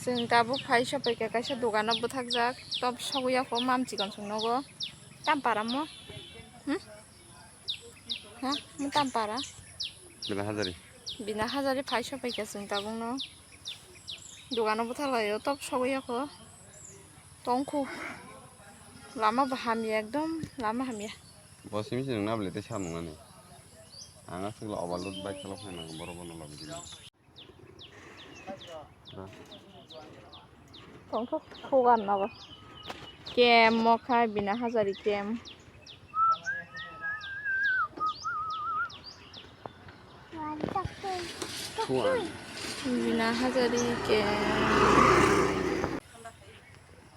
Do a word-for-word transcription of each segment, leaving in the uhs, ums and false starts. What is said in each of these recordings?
Chwng tabuk phai sopaikha kaisa dogano bwthakjak, top sogwi yakho mam chikon song nogo. Tam para mo? Hmm? Ha? Mo tam para? Bina Hajari. Bina Hajari phai sopaikha chwng tabukno. Dogano bwthaklaio, top sogwi yakho. Tongkhu. Lama bo hamya, ekdom lama hamya. Bo simi se nang nabli tei samung ani. Ang aswk la overload bike chalok hai nang borok bono lobdi. Tongthok thugan nogo. Kem mo khai Bina Hajari kem. Thugan. Bina Hajari kem.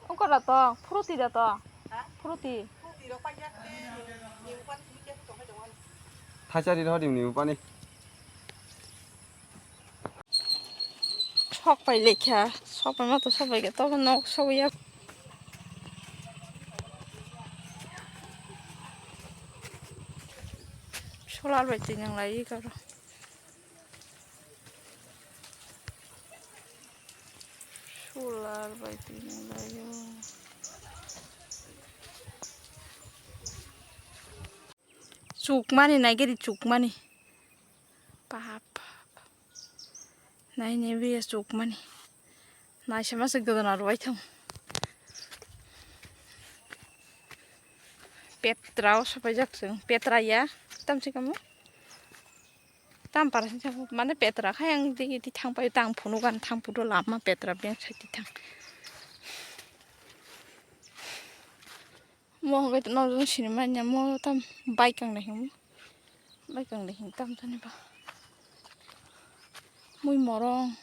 Ungkor da to, fruity da to. Fruity. Thaisari rw di ni upani. Sok pai lekha, sok pai ma to sok pai khe, tobo nok sok ya. Solar bai twi nang lai karo. Solar bai twi nang lai o. Chukmani naigari chukmani. Pap. Nai nai biya chukmani. Nai sama se godan aro ai thang. Petra o sapai jak chwng. Petra ya. Tam se kamu. Tam para se mane petra khai ang di di thang pai tang phunu gan thang phuru lama petra beng sai di thang. Mo hwnkhe no jong sini manya mo tam bike ang dai himo. Bike ang dai him tam tani ba. Mui morong.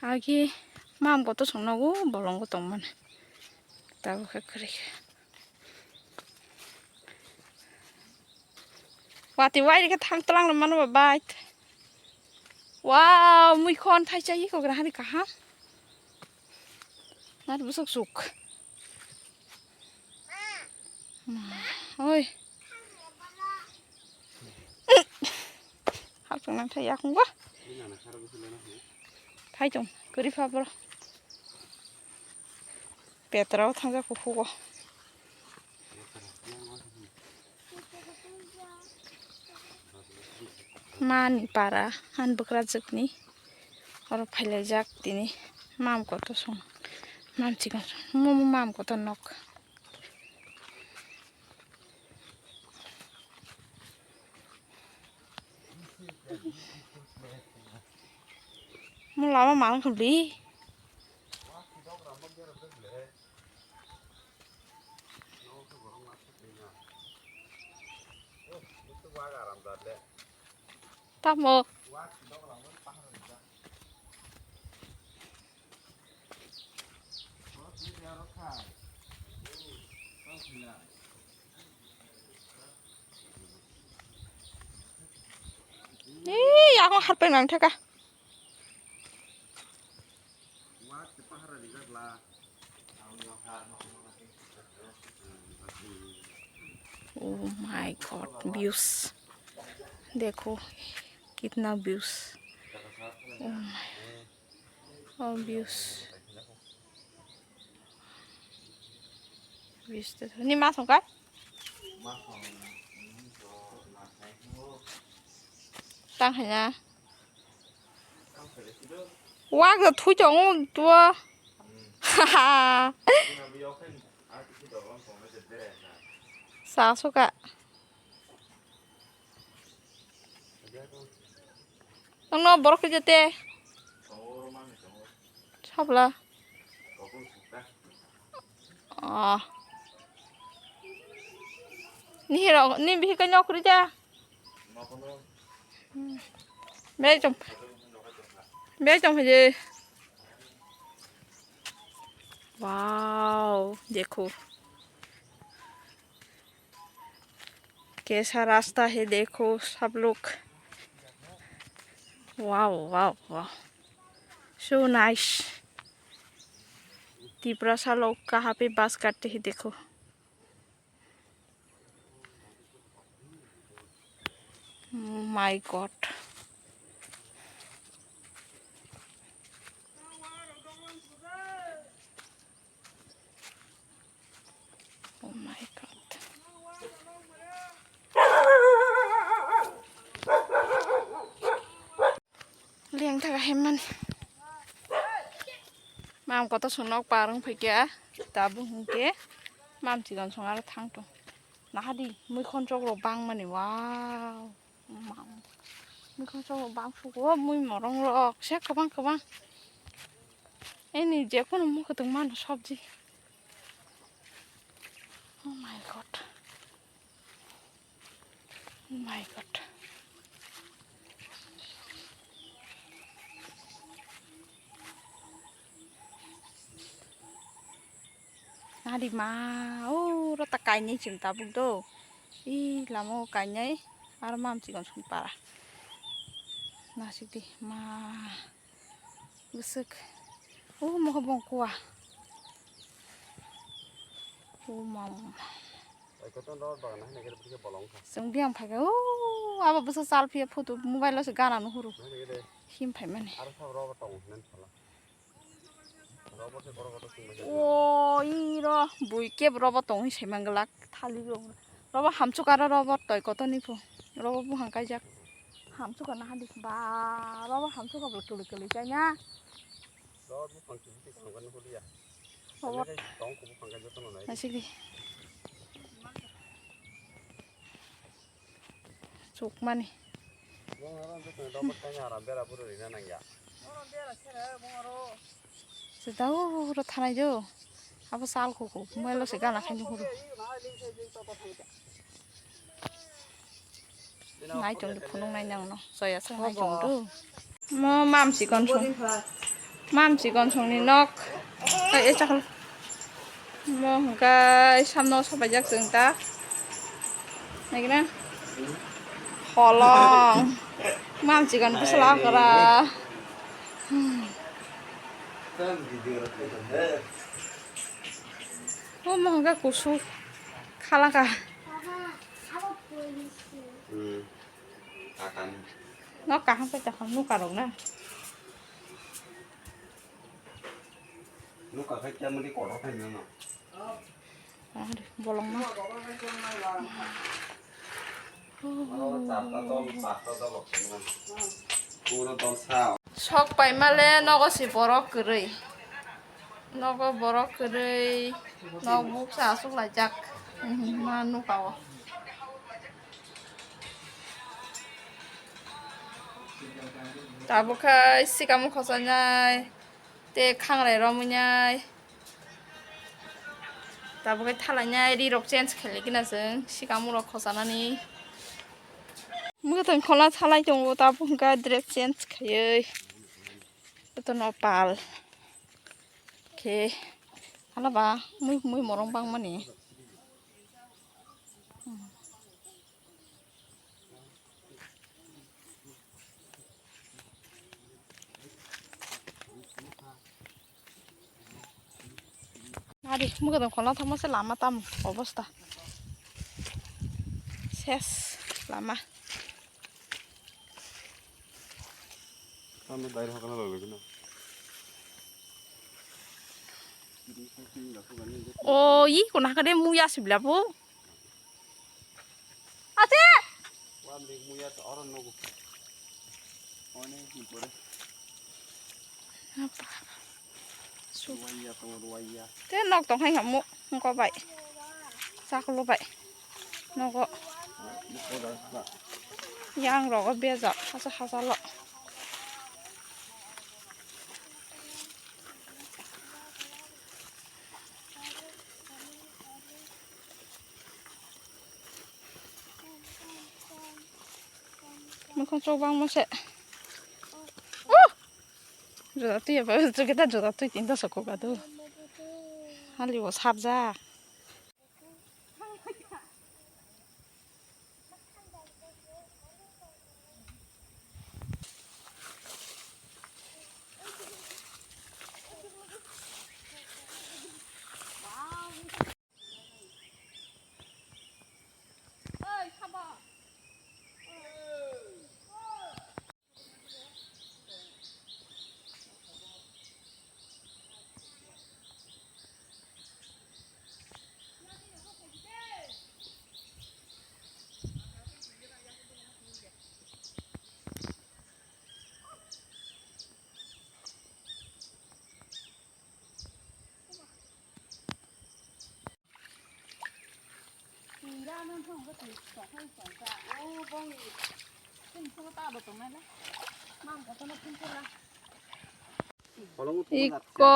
Agi mam koto song nogo bolong ko tong mane. Tabuk khe kwrwi khe. Wati wai rikhe thang tlang rw mano ba bike. Wow, mui khon thai chai ko gra hani kaham. Nat busuk suk. Oi. Hapung nang thai yakung ba. Thai tong, kuri pha bro. Petra o thang jak kuku go. Mani para han bwkrajwkni oro phailaijak tini mam koto song mam chikon song mo mam koto nok. Mo lama mang khali. Tamo. Ee, ako harpai nang thaka. Oh my God, views. देखो कितना views. Oh my. Oh, views. Views to ni ma song kai? Tang hai na. Wak da thui chong tua. Sa suka. Nang no borok khe jete. Sabla. Ah. Ni hero, ni bihi kai nok rija. Bejong. Bejong haje. Wow, dekho. कैसा रास्ता है देखो सब लोग। Wow, wow, wow, so nice। Tiprasa लोग कहाँ पे बास करते हैं देखो। Oh my God। Heman. Mam koto song nok parwng phaikha, tabuk hinkhe mam chikon song aro thang tong. Nahadi muikhon chok rok bangmani, wow. Mam. Muikhon chok rok bang sugo, mui morong rok se kwbang kwbang. Eni jekono mukhutwng mano sabji. Oh my God. Oh my God. Nadi ma, o rota kainai chwng tabuk do. I lama o kainai, aro mam chikon song para. Nasik di ma. Bwswk. O moho bongkua. O mama. Chwng biyang phaikha. O abo bwswk chal phiya photo mobile o se gana nuhuru. Him phaimani. O iro bui kebo robo tongwi saimanglak thali rok. Robo hamsuk aro robo toi kotorni pho. Robo buphang kaijak. Hamsuk ano hadi ba robo hamsuk abo kwlwi kwlwi chaina. Robo buphang kisi kisi songkha nuhurliya. Robo. Tong kubu phang kaijak tono nai. Nasik di. Chukmani. Bong aro joto ni dobo tanya ara bera buru rina nangya. Sedao ro thanai do. Abo sal koko. Mobile o se gana khaini huru. Nai tong phunuk nai nang no. Soya sa nai tong do. Mo mam chikon song. Mam chikon songni nok. Hai, e chakal. Mo hwnkhe samno sopaijak chwng ta. Naikhe na? Holong. Mam chikon bwsla kora. O mo hwnkhe kusu khalaka. Nok kaham khe tongkha nukarok na. Nuka khe kemani kotor khe nang. Bolong ma. Sok paima le nogo si borok kwrwi. Nogo borok kwrwi. Nok buksa aswk laijak. Ma nuka o. Tabuk khe sikamo khochainai tei khangrai romwi nai. Tabuk khe thalainai ri rok change khailai khna chwng sikamo rok khochanani. Mwkhwtwng khola thalai tongo tabuk hwnkhe dress change khaiwi. Jotono pal khe hala ba mui mui morong bangmani. Ari, mugadam kholo thangma se lama tam obosta. Ses lama. Tamo dai hokna lagwi na. O, i kona kade muya sibla bo. Ate! Wamlik muya to oro nogo. One hi pore. Apa? Su. Ruwaiya tongo, ruwaiya. Te nok tong hai hamu, ngko bai. Saklo bai. Nogo. Yang rogo bejak, hasa hasa lo. Mukhang chok bangma se. Uh! Joda twi abo, joda twi tinta sokok ado. Hali o sabja. Iko.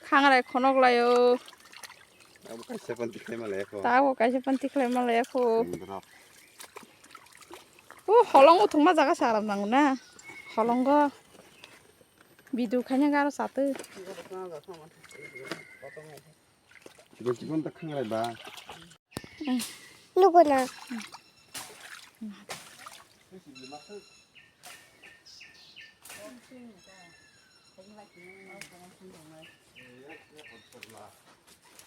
Khangrai khonok laio. Abo kaisa panti khlai ma laiya kho. Tabo kaisa panti khlai ma laiya kho. Indra. O holongo thwngma jaga saram nango na. Holongo. Bidu khaina garo satwi. Chikon chikon ta khangrai ba. Nugo na.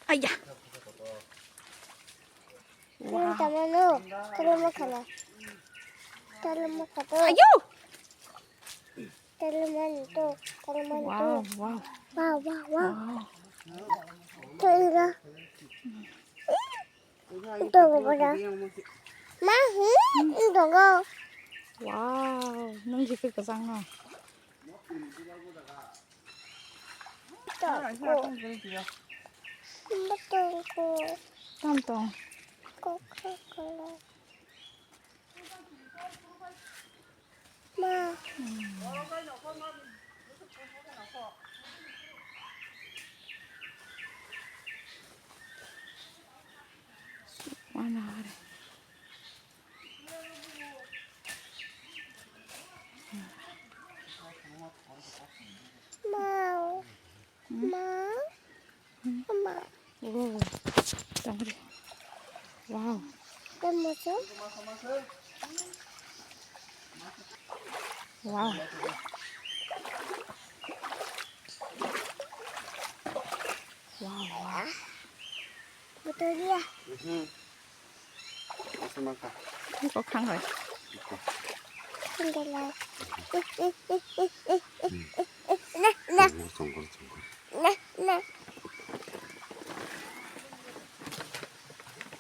Aiya. Nung tama no, talo ma khana. Talo ma khana. Ayo. Talo ma to, talo ma to. Wow, wow. Wow, wow, wow. Wow. To ira. Tongo boda. Ma hi, tongo. Wow, nung jikir kachang no. Tongo. Tongo. Tam tong. Coca-Cola. Ma. Wana hari. Ma. Ma. Mama. Oh, tangri. Wow. Tama so. Wow. Wow, wow. Betul ya. Mhm. Iko khang hai. Iko. Tinggal lah. Nah, nah. Chongkor, chongkor, chongkor. Nah, nah.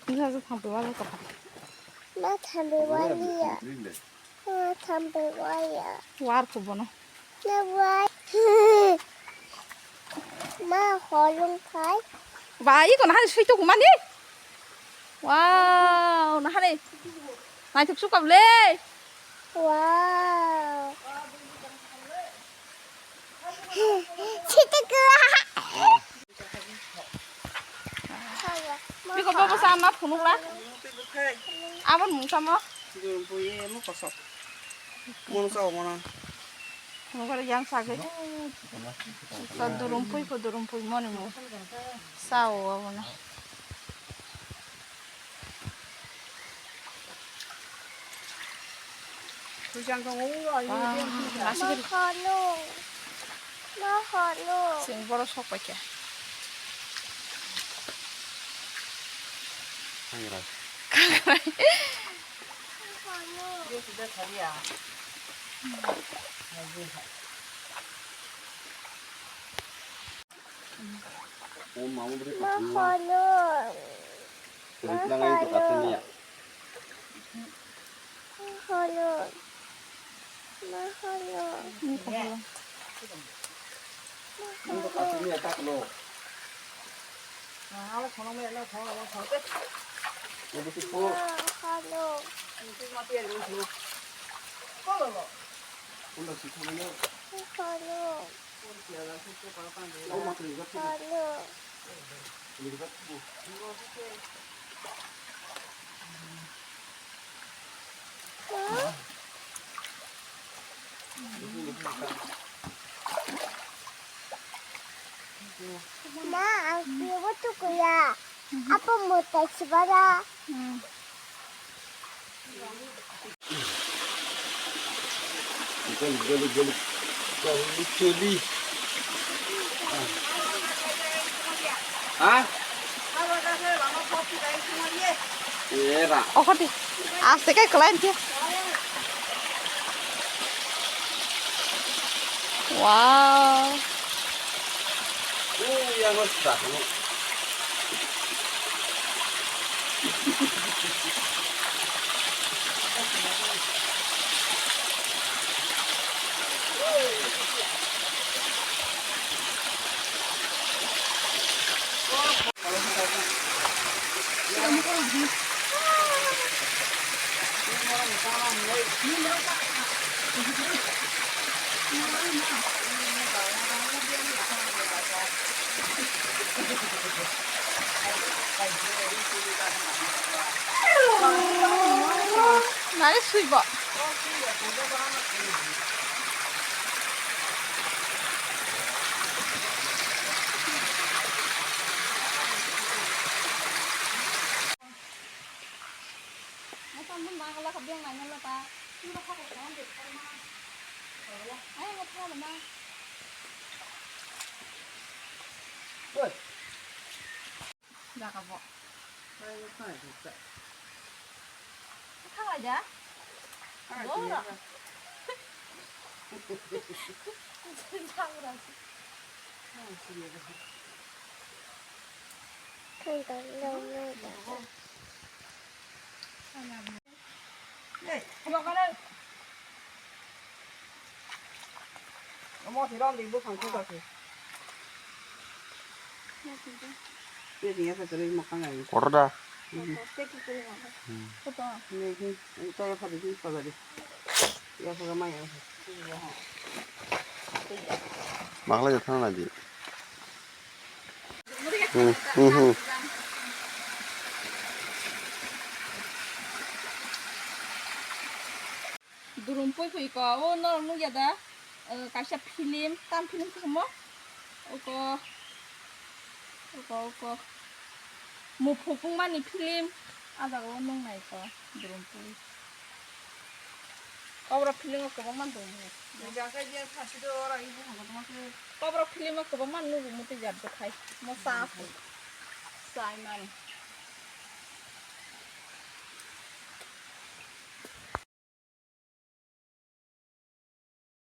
Ini aja sampai mana kok? Ma thambe wali ya. Ma thambe wali ya. War ko bono. Na wai. Ma holung khai. Ba, iko nahani sui to kumani. Wow, nahani. Naithok sukam le. Wow. Sita kua. Biko bobo sa ma phunuk la. Abon mung samo. Durum pui ye mo kosok. Mono sa mono. Phunuk la yang sa ge. Sa durum pui ko durum pui moni mo. Sa o abono. Kujang kong ulo ayu. Ah, dia kujang. Nasi kiri. Mahalo. Mahalo. Sing boros sok pakai. Kangrai. Kangrai. Mahalo. Dia sudah kali ya. Lagi. O mama beri katanya. Mahalo. Seri bilang aja tuh katanya. Mahalo. Mahalo. Ini tuh katanya tak lo. Nah, kalau kono me lo kono lo kono. Ini tuh po. Mahalo. Ini tuh mati ya lo. Kono lo. Udah sih kono. Mahalo. Ma, ang piwa tu kuya. Apa mo ta sibara? Gali, gali, gali. Gali, gali. Ha? Era. Okhoti. Aste kai kelain ke. Wow. Oh, yang harus dah. Nari swibo. Jaga bo. Thang lai ja. Dora. Thang lai ja. Omo si rom di buphang khe khe. Ye ni ya sa tele mo kang ai. Kotor da. Ni ni ta ya pha di pha di. Ya pha mai ya. Makla ya thang na di. Hmm, hmm, hmm. Durum pui pui ko, o norok nukya da, eh, kaisa film, tam film khe mo? Oko, oko, oko. Muphuk wngmani film, ah jaga o nuknai ko, durum pui. Kobra film o kwbangma dong. Kobra film o kwbangma nugo muti jat bwkhai. Mo sa aswk. Sai mani.